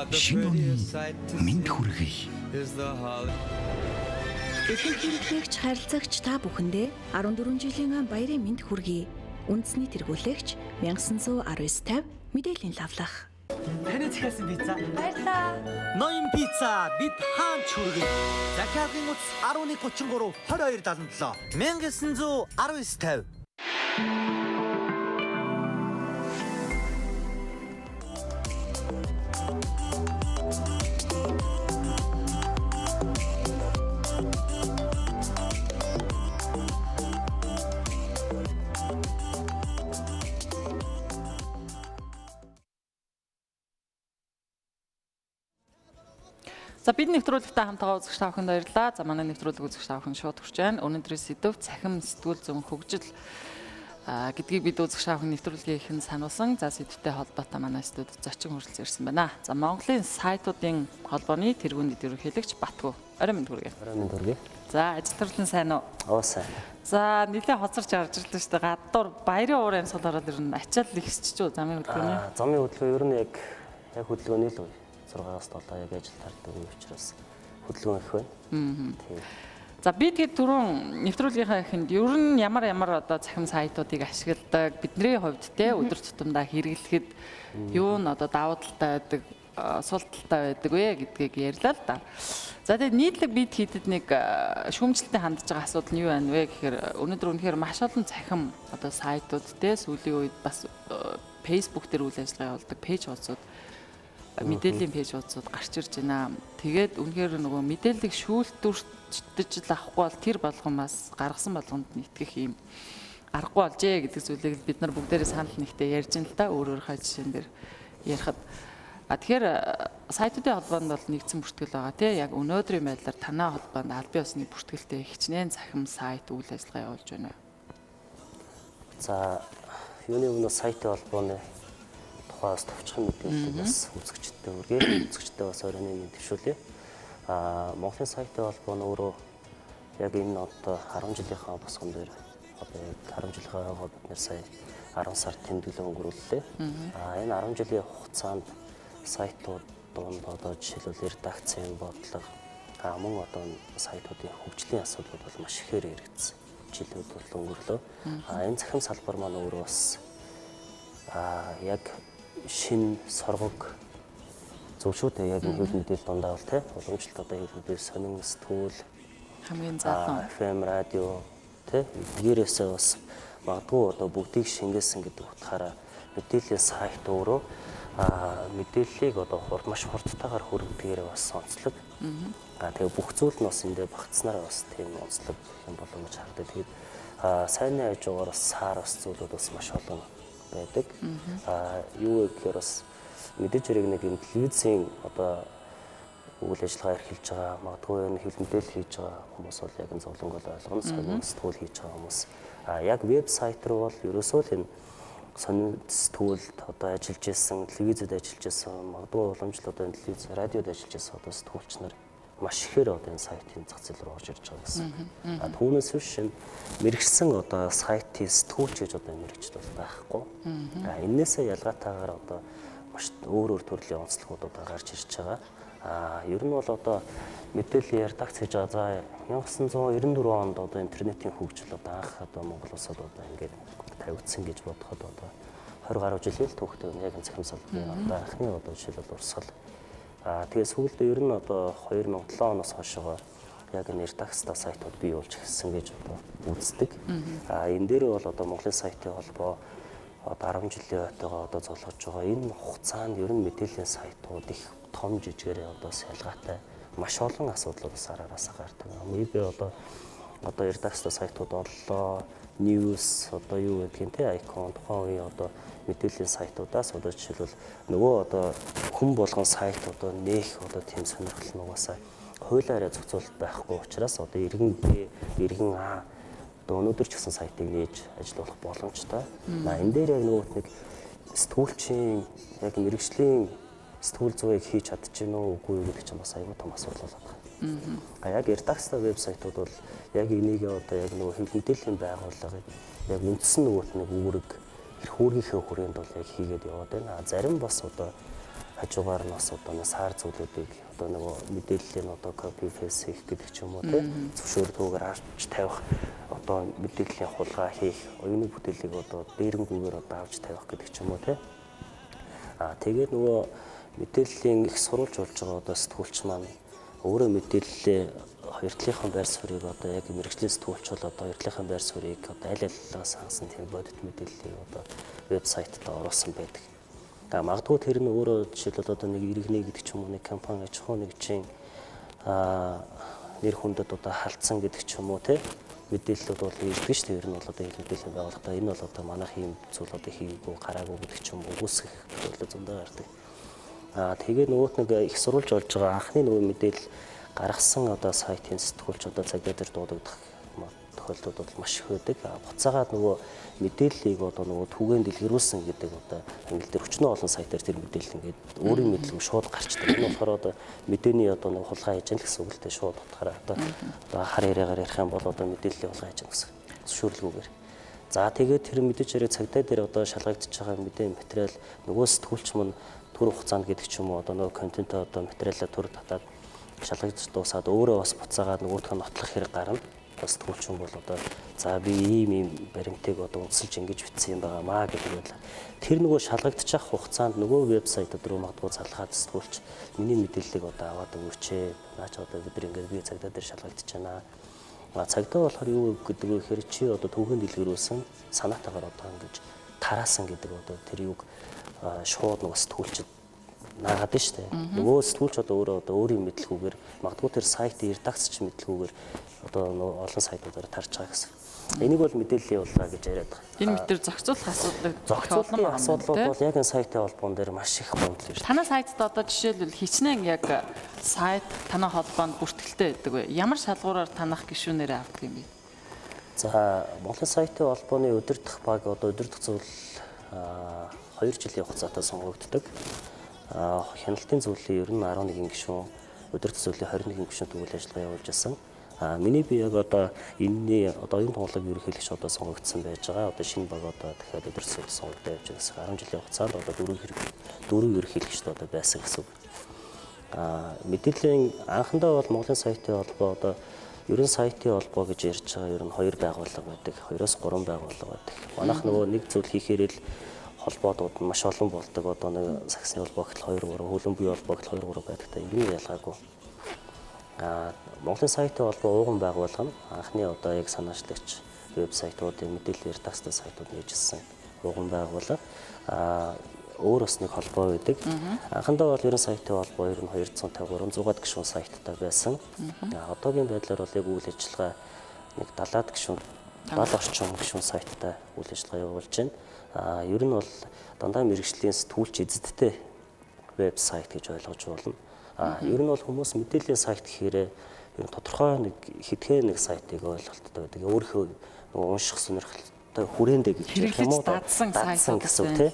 шинэ оны мэнд хүргэе. Дэлхийн хэрэглэгч харилцагч та бүхэндээ 14 жилийн баярын мэнд хүргэе. Үндэсний тэргүүлэгч 1919 50 мэдээллийн лавлах. Таны захиалсан пицца. Баярлаа. Ноён пицца бид хаан ч хүргэнэ. Захиалгын утас 1133 2277 1919 50. За бид нэвтрүүлэгтэй хамтгаа үзэгч та бүхэнд баярлалаа. За манай нэвтрүүлэг үзэгч та бүхэн шууд хүрч байна. Өнөөдрийн сэдэв цахим сэтгүүл зүйн хөгжил гэдгийг бид үзэгч та бүхэн нэвтрүүлгийн ихэнд сануулсан. За сэдвтэй холбоотой манай студид зочин хүрэлцэн ирсэн байна. За Монголын сайтуудын холбооны тэргүүн дэд ерөнхийлөгч Батгүү. Орой мэнд хүргэе. Орой мэнд хүргэе. За ажил төрлөн сайн уу? Оо сайн. За нэлээд хоцорч орж ирлээ шүү дээ. Гадуур баярын уур амьсгал ороод ирнэ. Ачаал ихсэж үү замын хөдөлгөөний? Замын хөдөлгөөн ер нь яг хөдөлгөөний л үе. 6-аас 7 яг ажил таардаг үе учраас хөдөлгөөн их байна. Тийм. За би тэгээд түрүүн нэвтрүүлгийнхаа эхэнд ер нь ямар одоо цахим сайтуудыг ашигладаг, бидний хувьд те өдөр тутамдаа хэрэглэхэд юу нь одоо давуу талтай байдаг, сул талтай байдаг вэ гэдгийг ярьлаа л да. За тэгээд нийтлэг бид хийдэд нэг шүүмжлэлтэй хандж байгаа асуудал нь юу байна вэ гэхээр өнөөдөр үнэхээр маш олон цахим одоо сайтууд те сүүлийн үед бас Facebook дээр үйл ажиллагаа явуулдаг пэйж хуудсууд мэдээллийн пэйж хуудсууд гарч ирж байна. Тэгээд үнэхээр нөгөө мэдээллийг шүүлтүрчдэж л авахгүй бол тэр болгон бас гаргасан болгонд нь итгэх юм аргагүй болжээ гэдэг зүйлийг бид нар бүгдээрээ санал нэгтээ ярьж байна л да. Өөр өөрийнхөө жишээн дээр ярихад. А тэгэхээр сайтуудын холбоонд бол нэгдсэн бүртгэл байгаа тий. Яг өнөөдрийн байдлаар танай холбоонд аль бие усны бүртгэлтэй хичнээн цахим сайт үйл ажиллагаа явуулж байна. За юуны өмнө сайтын холбооны тухаас товчхон мэдээллийг бас үзэгчдэд хүргэе. Үзэгчдэд бас оройн мэнд дэвшүүлье. Монголын сайтын холбоо нь өөрөө яг энэ одоо 10 жилийнхаа босгон дээр одоо яг 10 жилийнхаа бид нэр сая 10 сард тэмдэглэн өнгөрүүллээ. Энэ 10 жилийн хугацаанд сайтууд донд одоо жишээлбэл редакцийн бодлого, мөн одоо сайтуудын хөгжлийн асуудлууд бол маш ихээр яригдсан жилүүд бол өнгөрлөө. Энэ цахим салбар маань өөрөө бас яг шин соргог зөв шүү дээ. Яг хэвлэл мэдээлэл дундаа бол тий уламжлалт одоо хэвлэл мэдээлэл сонин сэтгүүл хамгийн залуу FM радио тий эдгээрээсээ бас магадгүй одоо бүгдийг шингээсэн гэдэг утгаараа мэдээллийн сайт өөрөө мэдээллийг одоо маш хурдтайгаар хүргэдгээр бас онцлог. Тэгээ бүх зүйл нь бас эндээ багтснараа бас тийм онцлог юм болов гэж харагдав. Тэгээд сайнны хажуугаар бас сар бас зүйлүүд бас маш олон байдаг. Юу гэхээр бас мэдээж хэрэг нэг юм телевизийн одоо үйл ажиллагаа эрхэлж байгаа, магадгүй энэ хэвлэл мэдээлэл хийж байгаа хүмүүс бол яг энэ зовлонг бол ойлгоно, сонин сэтгүүл хийж байгаа хүмүүс. Яг вебсайт руу бол ерөөсөө л энэ сонин сэтгүүлд одоо ажиллаж исэн, телевизэд ажиллаж исэн, магадгүй уламжлал одоо энэ телевиз, радиод ажиллаж исэн одоо сэтгүүлч нар маш ихээр одоо энэ сайтын зах зээл рүү орж ирж байгаа гэсэн. Түүнээс биш энэ мэрэгсэн одоо сайтын сэтгүүлч гэж одоо мэрэгчд бол байхгүй. Эннээсээ ялгаатайгаар одоо маш өөр өөр төрлийн онцлогууд одоо гарч ирж байгаа. Ер нь бол одоо мэдээллийн редакц хийж байгаа. За 1994 онд одоо интернетийн хөгжил одоо анх одоо Монгол улсад одоо ингээд тавигдсан гэж бодоход одоо 20 гаруй жилийн л түүхтэй яг энэ цахим салбарын одоо анхны одоо жишээлбэл урсгал. Тэгээ сүүлдээ ер нь одоо 2007 оноос хойшоо яг энэ редакцтай сайтууд бий болж эхэлсэн гэж одоо үздэг. Энэ дээр бол одоо Монголын сайтын холбоо одоо 10 жилийн ойтойгоо одоо золгож байгаа энэ хугацаанд ер нь мэдээллийн сайтууд их том жижигээрээ одоо ялгаатай маш олон асуудлууд бас араасаа гардаг. Би одоо редакцийн сайтууд оллоо, news одоо юу гэдгийг те icon тухайн үеийн одоо мэдээллийн сайтуудаас одоо жишээлбэл нөгөө одоо хүн болгон сайт одоо нээх одоо тийм сонирхол нь угаасаа хуулиараа зохицуулалт байхгүй учраас одоо иргэн Б, иргэн А одоо өнөөдөр ч гэсэн сайтыг нээж ажиллуулах боломжтой. Энэ дээр яг нөгөө нэг сэтгүүлчийн яг мэрэгжлийн сэтгүүл зүйг хийж чадчих гэнэ үү үгүй юу гэдэг чинь бас аюул том асуудал болоод байна. Яг редакцийн вебсайтууд бол яг энийг одоо яг нөгөө хэвлэл мэдээллийн байгууллагыг яг үндсэн нөгөөт нэг үүрэг эрх үүргийнхээ хүрээнд бол яг хийгээд яваад байна. Зарим бас одоо хажуугаар нь бас одоо нэг сар зүйлүүдийг одоо нөгөө мэдээллийн одоо copy paste хийх гэдэг ч юм уу тий зөвшөөрөлгүйгээр авч тавих одоо мэдээллийн хулгай хийх, оюуны бүтээлийг одоо дээрэнгүйгээр одоо авч тавих гэдэг ч юм уу тий. Тэгээд нөгөө мэдээллийн их сурвалж болж байгаа одоо сэтгүүлч маань өөрөө мэдээллээ хоёр талынхаа байр суурийг одоо яг мэрэгжлийн сэтгүүлч бол одоо хоёр талынхаа байр суурийг одоо аль алиас хангасан тийм бодит мэдээллийг одоо вебсайтад оруулсан байдаг. Магадгүй тэр нь өөрөө жишээлбэл одоо нэг иргэний гэдэг ч юм уу нэг компани аж ахуй нэг чинь нэр хүндэд одоо халдсан гэдэг ч юм уу те мэдээллүүд бол ирдэг шүү дээ. Ер нь бол одоо мэдээллийн байгууллагатаа энэ бол одоо манайх ийм зүйл одоо хийгээгүй гараагүй гэдэг ч юм уу үгүйсгэх тохиолдол зөндөө гардаг. Тэгээ нөгөөт нэг их сурвалж болж байгаа анхны нөгөө мэдээлэл гаргасан одоо сайтын сэтгүүлч одоо цагдаа дээр дуудагдах тохиолдлууд бол маш их байдаг. Буцаагаад нөгөө мэдээллийг одоо нөгөө түгээн дэлгэрүүлсэн гэдэг одоо англи дээр өчнөө олон сайтаар тэр мэдээлэл ингээд өөрийн мэдлэг шууд гарчдаг. Энэ болохоор одоо мэдээний одоо нэг хулгай хийж яах гэсэн үг л дээ шууд утгаараа одоо хар яриагаар ярих юм бол одоо мэдээллийн хулгай хийж яах гэсэн зөвшөөрлгүйгээр. За тэгээд тэр мэдээж хэрэг цагдаа дээр одоо шалгагдчихж байгаа мэдээ материал нөгөө сэтгүүлч мөн төр хугацаанд гэдэг ч юм уу одоо нөгөө контентоо одоо материалаа төр татаад шалгагдж дуусаад өөрөө бас буцаагаад нөгөөх нь нотлох хэрэг гарна. Сэтгүүлч хүн бол одоо за би ийм баримтыг одоо үндэслэж ингэж бичсэн юм байгаамаа гэдэг байдлаар тэр нөгөө шалгагдчих хугацаанд нөгөө вебсайтад руу магадгүй залгаад сэтгүүлч миний мэдээллийг одоо аваад өгөөч ээ. Наа чи одоо бид нар ингээд би цагдаа дээр шалгагдчих байна. Цагдаа болохоор юу гэдэг вэ гэхээр чи одоо түүхэн дэлгэрүүлсэн санаатаагаар одоо ингэж тараасан гэдэг одоо тэр юг шууд нөгөө сэтгүүлчд наагаад нь шүү дээ. Нөгөө сэтгүүлч одоо өөрөө одоо өөрийн мэдлгүүгээр магадгүй тэр сайтын редакцч мэдлгүүгээр одоо олон сайтуудаар тарж байгаа гэсэн. Энийг бол мэдээллийн явуулгаа гэж яриад байгаа. Энэ мэтэр зохицуулах асуудлыг зохицуулалтын асуудлууд бол яг энэ сайтын холбоон дээр маш их гомдол ирдэг. Танай сайтад одоо жишээлбэл хичнээн яг сайт танай холбоонд бүртгэлтэй байдаг вэ? Ямар шалгуураар танах гишүүнээрээ авдаг юм бэ? За, Монголын сайтын холбооны удирдах баг одоо удирдах зүйл 2 жилийн хугацаатай сонгогддог. Хяналтын зүйлийн ер нь 11 гишүүн, удирдах зүйлийн 21 гишүүнтэй үйл ажиллагаа явуулж байсан. Миний би яг одоо энэний одоо оюун тунгалаг ерөнхийлөгч одоо сонгогдсон байж байгаа. Одоо шинэ баг одоо дахиад удирдах зүйл сонгогдоо явж байгаа гэсэн. 10 жилийн хугацаанд одоо дөрвөн ерөнхийлөгчд одоо байсан гэсэн үг. Мэдээллийн анхандаа бол Монголын сайтын холбоо одоо ерөн сайтын холбоо гэж ярьж байгаа ер нь 2 байгууллага байдаг. 2-3 байгууллага байдаг. Манайх нөгөө нэг зүйл хийхээр л холбоодууд нь маш олон болдог. Одоо нэг саксны холбоо гэхэл 2 3, хөлбөмбөгийн холбоо гэхэл 2 3 байдаг та энэ ялгаагүй. Монголын сайтын холбоо ууган байгууллага нь анхны одоо яг санаачлагч вебсайтуудын мэдээллийн редакцийн сайтууд нээжсэн ууган байгууллага. Өөр бас нэг холбоо байдаг. Анхандаа бол ерөн сайтын холбоо ер нь 250 300 гишүүн сайттай байсан. Одоогийн байдлаар бол яг үйл ажиллагаа нэг 70 гишүүн 70 орчим гишүүн сайттай үйл ажиллагаа явуулж байна. Ер нь бол дандаа мэрэгжлийн сэтгүүлч эзэдтэй вебсайт гэж ойлгож болно. Ер нь бол хүмүүс мэдээллийн сайт гэхээр ер нь тодорхой нэг хэдхэн нэг сайтыг ойлголттой байдаг. Өөрийнхөө нөгөө унших сонирхолтой хүрээндээ гэж ярих юм уу? Дадсан гэсэн үг тий.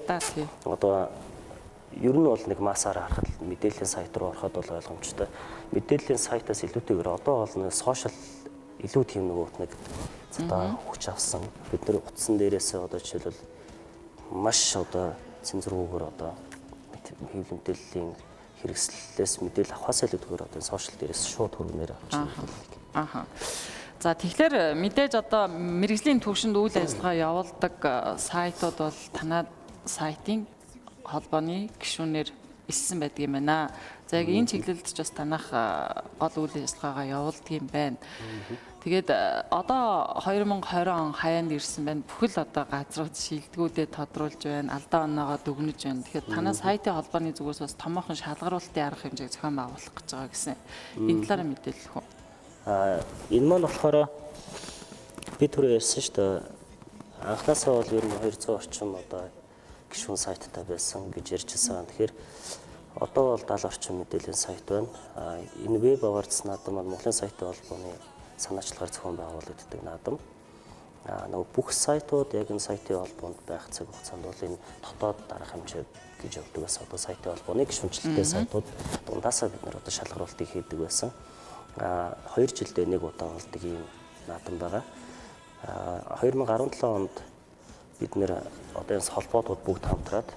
Одоо ер нь бол нэг массаар харахад мэдээллийн сайт руу ороход бол ойлгомжтой. Мэдээллийн сайтаас илүүтэйгээр одоо бол нэг сошиал илүү тийм нөгөө нэг одоо хүч авсан. Бид нар утсан дээрээсээ одоо жишээлбэл маш одоо цензургүйгээр одоо хэвлэл мэдээллийн хэрэгслээс мэдээлэл авахаас илүүтэйгээр одоо сошиал дээрээс шууд хөргөнээр авч мэдээллийг. Аха. За тэгэхээр мэдээж одоо мэрэгжлийн түвшинд үйл ажиллагаа явуулдаг сайтууд бол танай сайтын холбооны гишүүнээр элсэн байдаг юм байна. За яг энэ чиглэлд ч бас танах гол үйл ажиллагаагаа явуулдаг юм байна. Тэгээд одоо 2020 он хаяанд ирсэн байна. Бүхэл одоо газрууд шилдэгүүдэд тодруулж байна. Алдаа оноогоо дүгнэж байна. Тэгэхээр танай сайтын холбооны зүгээс бас томоохон шалгаруулалтын арга хэмжээг зохион байгуулах гэж байгаа гэсэн. Энэ талаараа мэдээлэх үү? Энэ маань болохоор би түрүү ярьсан шүү дээ. Анхнаасаа бол ер нь 200 орчим одоо гишүүн сайттай байсан гэж ярьжсэн. Тэгэхээр одоо бол 70 орчим мэдээллийн сайт байна. Энэ Web Awards наадам маань Монголын сайтын холбооны санаачлагаар зохион байгуулагддаг наадам. Нөгөө бүх сайтууд яг энэ сайтын холбоонд байх цаг хугацаанд бол энэ дотоод дарах хэмжээ гэж явдаг бас одоо сайтын холбооны гишүүнчлэлтэй сайтууд дундаасаа бид нар одоо шалгаруултыг хийдэг байсан. 2 жилдээ нэг удаа болдог ийм наадам байгаа. 2017 онд бид нэр одоо энэ холбоотууд бүгд хамтраад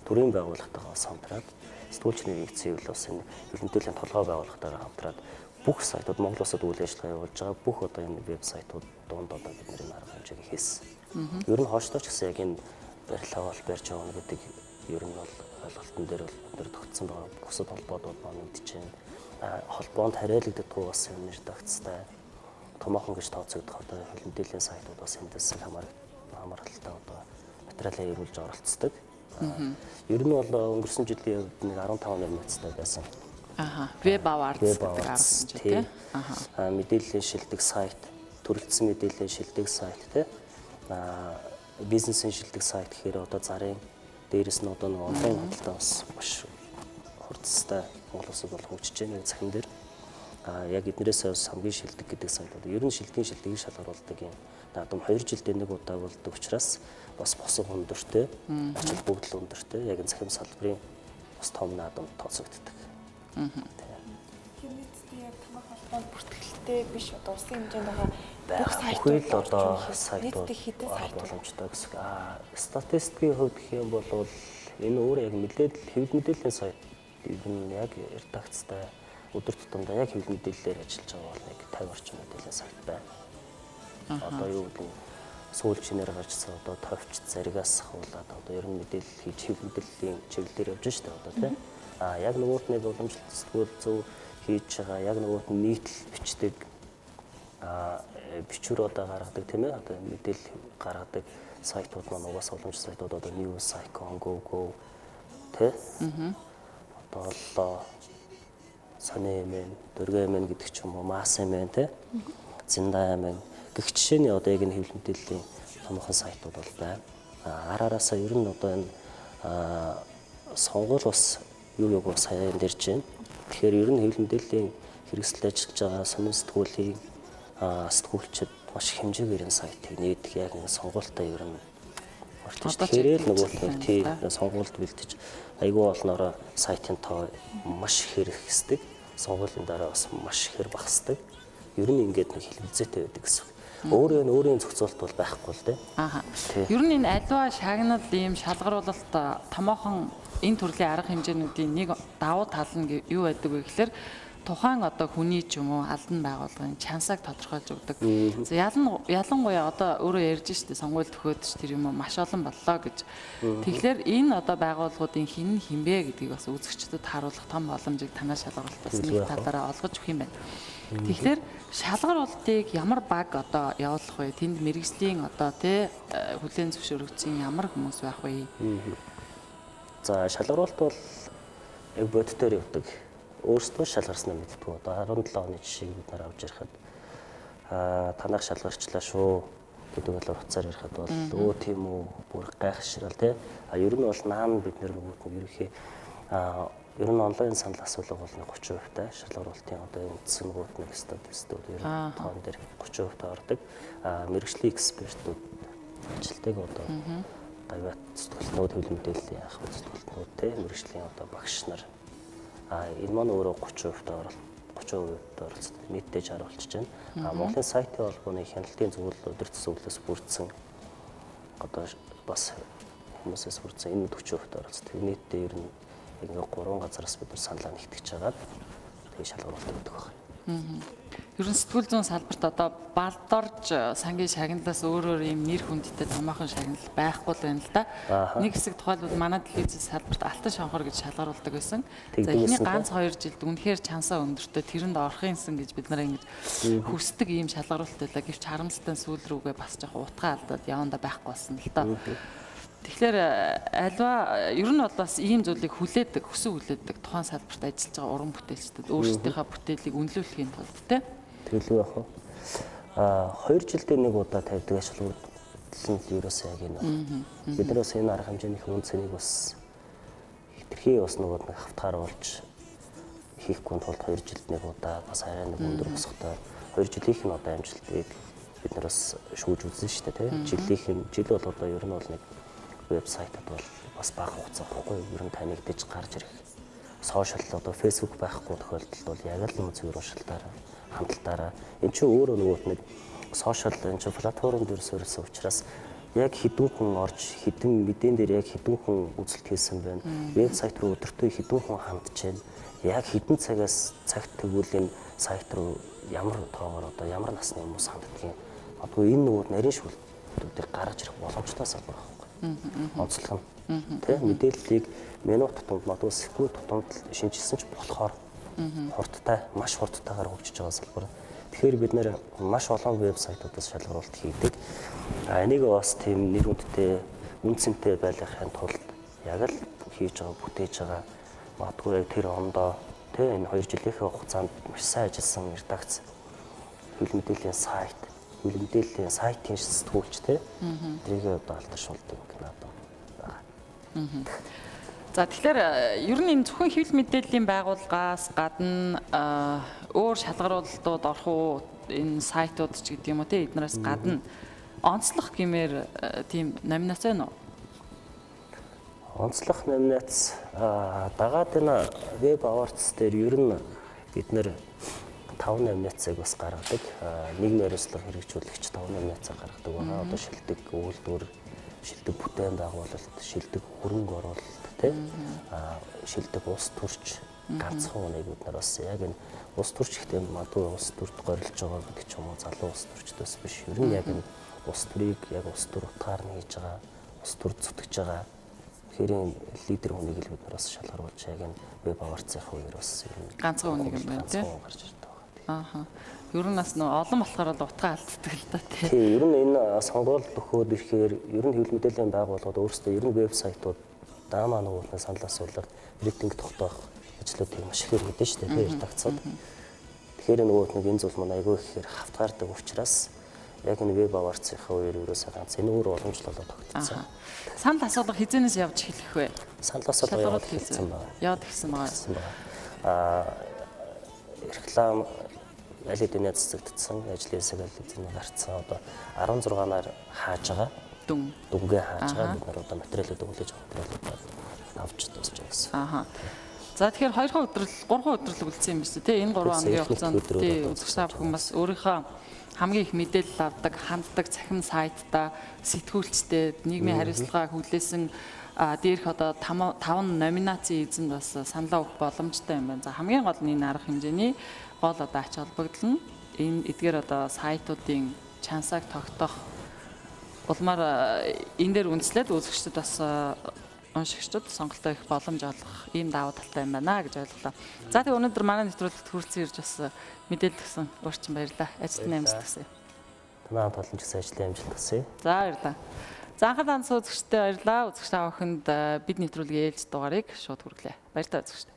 төрийн байгууллагатайгаа бас хамтраад сэтгүүлчний нэгдсэн хэвлэл бас энэ хөлбөмбөлийн толгой байгууллагатайгаа хамтраад бүх сайтууд Монгол улсад үйл ажиллагаа явуулж байгаа бүх одоо энэ вебсайтууд дунд одоо бид нэр энэ арга хэмжээг хийсэн. Ер нь хойшлоо ч гэсэн яг энэ барилгаа бол барьж явна гэдэг ер нь бол ойлголтон дээр бол бид нэр тогтсон байгаа. Бусад холбоотууд маань мэдж байна. Холбоонд хариалагддаггүй бас юм редакцтай томоохон гэж тооцогдох одоо хөлбөмбөлийн сайтууд бас эндээс хамааралтай одоо материалаа эрүүлж оролцдог. Ер нь бол өнгөрсөн жилийн хувьд нэг 15 номинацтай байсан. Web Awards гэдэг арга хэмжээ тий. Мэдээллийн шилдэг сайт, төрөлцсөн мэдээллийн шилдэг сайт тий. Бизнесийн шилдэг сайт гэхээр одоо зарын дээрэс нь одоо нэг онлайн худалдаа бас маш хурцтай Монгол улсад бол хөгжиж байна цахим дээр. Яг эднэрээс бас хамгийн шилдэг гэдэг сайтууд ер нь шилдгийн шилдгийг шалгаруулдаг юм. Наадам 2 жилдээ нэг удаа болдог учраас бас босго өндөртэй, ач холбогдол өндөртэй яг энэ цахим салбарын бас том наадам тооцогддог. Тэгэхээр нийтдээ яг томоохон холбоонд бүртгэлтэй биш одоо улсын хэмжээнд байгаа бүх сайтууд одоо сайтууд нийтдээ хэдэн сайт боломжтой гэсэн. Статистикийн хувьд гэх юм бол энэ өөр яг мэдээлэл хэвлэл мэдээллийн сайт ер нь яг редакцтай өдөр тутамдаа яг хэвлэл мэдээллээр ажиллаж байгаа бол нэг 50 орчим мэдээллийн сайт байна. Одоо юу гэдэг нь сүүл чинээр гарчсан одоо товч заригаас ахуулаад одоо ер нь мэдээлэл хийж хэвлэл мэдээллийн чиглэлээр явж штэ одоо тий. Яг нөгөөт нь уламжлалт сэтгүүл зөв хийж байгаа, яг нөгөөт нь нийтлэл бичдэг, бичвэр одоо гаргадаг тийм ээ. Одоо мэдээлэл гаргадаг сайтууд маань угаасаа уламжлалт сайтууд одоо News Icon, Go Go тий. Одоо Сони эмэн, Дөргөө эмэн гэдэг ч юм уу, Мас эмэн тий. Зинда эмэн гэх жишээний одоо яг энэ хэвлэл мэдээллийн томоохон сайтууд бол байна. Араасаа ер нь одоо энэ сонгуул бас юу юуг сая энэ дэрж байна. Тэгэхээр ер нь хэвлэл мэдээллийн хэрэгсэлд ажиллаж байгаа сонин сэтгүүлийн сэтгүүлчид маш их хэмжээгээр энэ сайтыг нээдэг яг энэ сонгуультай ер нь ортож. Тэгэхээр л нөгөө тий сонгуульд бэлтэж айгүй олноороо сайтын тоо маш ихээр ихсдэг. Сонгуулийн дараа бас маш ихээр багасдаг. Ер нь ингээд нэг хэлбэлзээтэй байдаг гэсэн. Өөрөө нь өөрийн зохицуулалт бол байхгүй л дээ. Ер нь энэ аливаа шагнал ийм шалгаруулалт томоохон энэ төрлийн арга хэмжээнүүдийн нэг давуу тал нь юу байдаг вэ гэхээр тухайн одоо хүний ч юм уу албан байгууллагын чансааг тодорхойлж өгдөг. За ялангуяа одоо өөрөө ярьж штэ сонгуул төхөөд ч тэр юм уу маш олон боллоо гэж. Тэгэхээр энэ одоо байгууллагуудын хин хинбэ гэдгийг бас үзэгчдэд харуулах том боломжийг танай шалгаруулалт бас нэг талаараа олгож өгөх юм байна. Тэгэхээр шалгаруултыг ямар баг одоо явуулах вэ? Тэнд мэргэжлийн одоо тий хүлээн зөвшөөрөгдсөн ямар хүмүүс байх вэ? За шалгаруулалт бол яг бодитоор явдаг. Өөрсдөө шалгарснаа мэддэг. Одоо 17 оны жишээг бид нар авч ярихад танах шалгарчлаа шүү гэдэг бол утсаар ярихад бол өө тийм үү бүр гайхшрал тий. Ер нь бол наан бид нар нөгөөт нь ерөнхий ер нь онлайн санал асуулга бол 30% та шалгаруулалтын одоо үндсэн нөгөөт нэг статистикүүд ер нь тоон дээр 30% та ордог. Мэргэжлийн экспертүүд ажилтдаг одоо гавьяат сэтгүүлтнүүд хэвлэл мэдээллийн анх сэтгүүлтнүүд тий мэргэжлийн одоо багш нар энэ маань өөрөө 30% та 30% оролцдог. Нийтдээ 60 болчихж байна. Монголын сайтын холбооны хяналтын зөвлөл удирдах зөвлөлөөс бүрдсэн одоо бас хүмүүсээс бүрдсэн энэ 40% оролцдог. Нийтдээ ер нь ингээ 3 газараас бид нар саналаа нэгтгэж хагаад тэгээ шалгаруулалт өгдөг байна. Ер нь сэтгүүл зүйн салбарт одоо балдорж сангийн шагналаас өөрөөр ийм нэр хүндтэй томоохон шагнал байхгүй л байна л да. Нэг хэсэг тухайлбал манай телевизийн салбарт алтан шонхор гэж шалгаруулдаг байсан. За эхний ганц 2 жилд үнэхээр чансаа өндөртэй тэрэнд орох юмсан гэж бид нар ингэж хүсдэг ийм шалгаруулалт байлаа. Гэвч харамсалтай нь сүүл рүүгээ бас жоох утгаа алдаад явандаа байхгүй болсон л да. Тэгэхээр альва ер нь бол бас ийм зүйлийг хүлээдэг, хүсэн хүлээдэг тухайн салбарт ажиллаж байгаа уран бүтээлчдэд өөрсдийнхөө бүтээлийг үнэлүүлэхийн тулд тэ. Тэгэлгүй яах вэ? 2 жилдээ нэг удаа тавьдаг ашиглал нь ерөөсөө яг энэ. Бид нар бас энэ арга хэмжээнийх үн цэнийг бас хэтэрхий бас нөгөө нэг хавтгаар болж хийхгүй тулд 2 жилд нэг удаа бас арай нэг өндөр босготой 2 жилийнх нь одоо амжилтыг бид нар бас шүүж үзсэн шүү дээ, тэ. Жилийнх нь жил бол одоо ер нь бол нэг вебсайтад бол бас бага хугацаа байхгүй ер нь танигдаж гарч ирэх. Сошиал одоо Facebook байхгүй тохиолдолд бол яг л юм цэвэр уншилтаараа хандлтаараа энэ чинь өөрөө нөгөө нэг сошиал энэ чинь платформ дээр суурилсан учраас яг хэдэн хүн орж хэдэн мэдэн дээр яг хэдэн хүн үзэлт хийсэн байна. Вебсайт руу өдөртөө хэдэн хүн хандж байна. Яг хэдэн цагаас цагт тэгвэл энэ сайт руу ямар тоогоор одоо ямар насны хүмүүс ханддгийг. Одоо энэ нөгөө нарийн шүлтүүдийг гаргаж ирэх боломжтой салбар байна. Онцлог нь тэ мэдээллийг минут тутамд магадгүй секунд тутамд шинжилсэн ч болохоор хурдтай маш хурдтайгаар хөгжиж байгаа салбар. Тэгэхээр бид нэр маш олон вебсайтуудаас шалгаруулалт хийдэг. Энийг бас тийм нэр хүндтэй, үн цэнтэй байлгахын тулд яг л хийж байгаа, бүтээж байгаа магадгүй яг тэр ондоо тэ энэ 2 жилийнхээ хугацаанд маш сайн ажилласан редакц, хэвлэл мэдээллийн сайт, хэвлэл мэдээллийн сайтын сэтгүүлч тэ тэрийг одоо алдаршуулдаг надад байгаа. За тэгэхээр ер нь энэ зөвхөн хэвлэл мэдээллийн байгууллагаас гадна өөр шалгаруулалтууд орох уу энэ сайтууд ч гэдэг юм уу те эднээс гадна онцлох гэмээр тийм номинац байна уу? Онцлох номинац дагаад энэ веб awards дээр ер нь бид нэр 5 номинацийг бас гаргадаг. Нийгмийн хариуцлага хэрэгжүүлэгч 5 номинацийг гаргадаг байгаа. Одоо шилдэг үйлдвэр, шилдэг бүтээн байгуулалт, шилдэг хөрөнгө оруулалт, тэ? Шилдэг улс төрч ганцхан хүнийг бид нар бас яг энэ улс төрч гэхдээ магадгүй улс төрд горилж байгаа гэдэг ч юм уу залуу улс төрчдөөс биш. Ер нь яг энэ улс төрийг яг улс төр утгаар нь хийж байгаа, улс төр зүтгэж байгаа хэрийн лидер хүнийг л бид нар бас шалгаруулж яг энэ веб awards-ийн үеэр бас ер нь ганцхан хүнийг юм байна, тэ? Гарч ирдэг. Ааха. Ер нь бас нөө олон болохоор л утгаа алддаг л да тий. Тий, ер нь энэ сонгуул төхөөд ирэхээр ер нь хэвлэл мэдээллийн байгууллагууд өөрсдөө ер нь вебсайтууд даамаа нөгөөдний санал асуулга, рейтинг тогтоох ажлуудыг маш ихээр хийдэж шүү дээ, тий, редакцууд. Тэгэхээр нөгөөд нэг энэ зүйл маань айгүй ихээр хавтгаардаг учраас яг энэ веб awards-ийн үеэр ерөөсөө ганц энэ өөр уламжлалаа тогтцсон. Санал асуулга хизэнээс явж эхлэх вэ? Санал асуулга яваад эхэлсэн байна. Яваад эхэлсэн байгаа. Реклам аль хэдийнэ цэцэгдсэн, ажлын хэсэг аль хэдийнэ гарцсан. Одоо 16-наар хааж байгаа. Дүнгээ хааж байгаа. Бид нар одоо материалууд хүлээж авах материалуудаа авч дуусч байгаа гэсэн. Ааха. За тэгэхээр 2 өдрөл 3 өдрөл үлдсэн юм биш үү те? Энэ 3 хоногийн хугацаанд тий үзэгч та бүхэн бас өөрийнхөө хамгийн их мэдээлэл авдаг, ханддаг цахим сайттай, сэтгүүлчтэй, нийгмийн хариуцлагаа хүлээсэн дээрх одоо 5 номинацийн эзэнд бас саналаа өгөх боломжтой юм байна. За хамгийн гол нь энэ арга хэмжээний гол одоо ач холбогдол нь энэ эдгээр одоо сайтуудын чансааг тогтоох улмаар энэ дээр үндэслээд үзэгчдэд бас уншигчдад сонголтоо их боломж олгох ийм давуу талтай юм байна гэж ойлголоо. За тэг өнөөдөр манай нэвтрүүлэгт хүрэлцэн ирж бас мэдээлэл өгсөн өөрчн баярлалаа. Ажилтны амжилт хүсье. Танай хамт олон ч гэсэн ажлын амжилт хүсье. За баярлалаа. За анхаарал хандсан үзэгчдэд баярлалаа. Үзэгч та бүхэнд бид нэвтрүүлгийн ээлж дугаарыг шууд хүргэлээ. Баяртай үзэгчдээ.